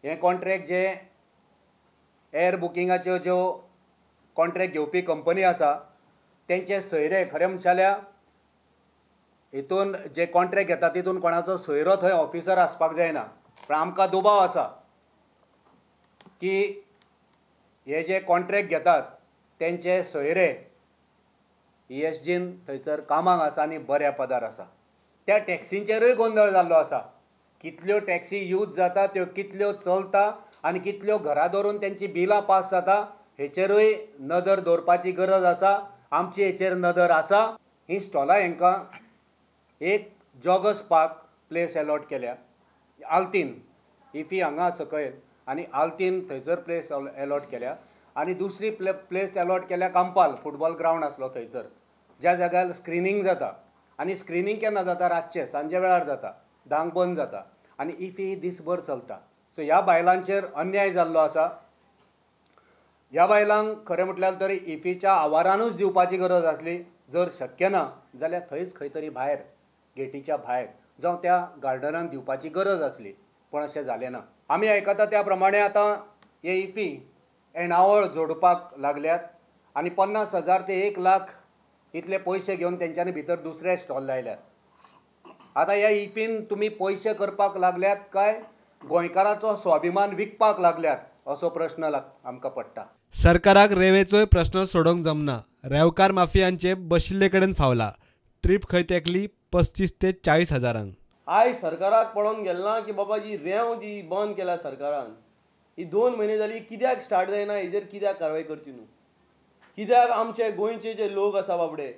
हें कॉन्ट्रॅक्ट जे एअर बुकिंगाच्यो ज्यो कॉन्ट्रॅक्ट घेवपी कंपनी आसा तेंचे सोयरे, खरें म्हणशाल्या हितून जे कॉन्ट्रॅक्ट घेता तितून कोणाचो सोयरो थंय ऑफिसर आसपाक जायना, पण आमकां दुबाव आसा की हे जे कॉन्ट्रॅक्ट घेतात तेंचे सोयरे ESGन थंयसर कामाक आसा आनी बऱ्या पदार आसा. त्या टॅक्सींचेरूय गोंदळ जाल्लो आसा. कितल्यो टॅक्सी यूज जाता, त्यो कितल्यो चलता आनी कितल्यो घरा दवरून तेंची बिलां पास जाता हेचेरूय नदर दवरपाची गरज आसा. आमची हेचेर नदर आसा. ही स्टॉलां हेंकां एक जॉगर्स पार्क प्लेस एलॉट केल्या, आल्तीन इफी हांगा सकयल आनी आल्तीन थंयसर प्लेस एलॉट केल्या आनी दुसरी प्लेस एलॉट केल्या कांपाल फुटबॉल ग्रावंड आसलो थंयसर, ज्या जाग्यार स्क्रिनींग जाता. आनी स्क्रिनींग केन्ना जाता? रातचें सांजे वेळार जाता, 10क बंद जाता आनी इफी दीसभर चलता. सो ह्या बायलांचेर अन्याय जाल्लो आसा. ह्या बायलांक खरें म्हटल्यार तरी इफीच्या आवारानूच दिवपाची गरज आसली. जर शक्य ना जाल्यार थंयच खंय तरी भायर गेटीच्या भायर जावं त्या गार्डनान दिवपाची गरज आसली, पूण अशें जालें ना. आमी आयकता त्या प्रमाणे आतां हे इफी येणावळ जोडपाक लागल्यात आनी 50,000 ते 1 लाख इतले पयशे घेवन तेंच्यांनी भितर दुसरे स्टॉल लायल्यात. आतां ह्या इफीन तुमी पयशे करपाक लागल्यात काय गोंयकाराचो स्वाभिमान विकपाक लागल्यात असो प्रश्न आमकां पडटा. सरकाराक रेंवेचोय प्रश्न सोडोवंक जमना. रेंवकार माफियांचे बशिल्ले कडेन फावला. ट्रीप खंय तेकली 35 ते 40 हजारांक. आयज सरकाराक पडोन गेल ना की बाबा जी रेंव जी बंद केल्या सरकारान ही 2 म्हयने जाली कित्याक स्टार्ट जायना, हेजेर कित्याक कारवाय करची न्हू? कित्याक आमचे गोंयचे जे लोक आसा बाबडे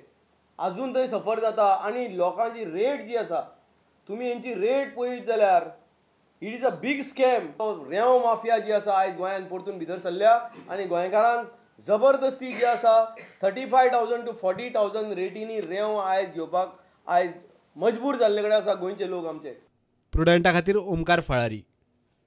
आजून थंय सफर जाता आनी लोकांची रेट जी आसा तुमी हेंची रेट पळयत जाल्यार it is a big scam. रेंव माफिया जी आसा आयज गोंयांत परतून भितर सरल्या आनी गोंयकारांक जबरदस्ती जी आसा 35,000 to 40,000 रेटींनी रेंव आयज घेवपाक आयज मजबूर जाल्ले कडेन आसा गोंयचे लोक आमचे. प्रुडंटा खातीर ओमकार फळारी.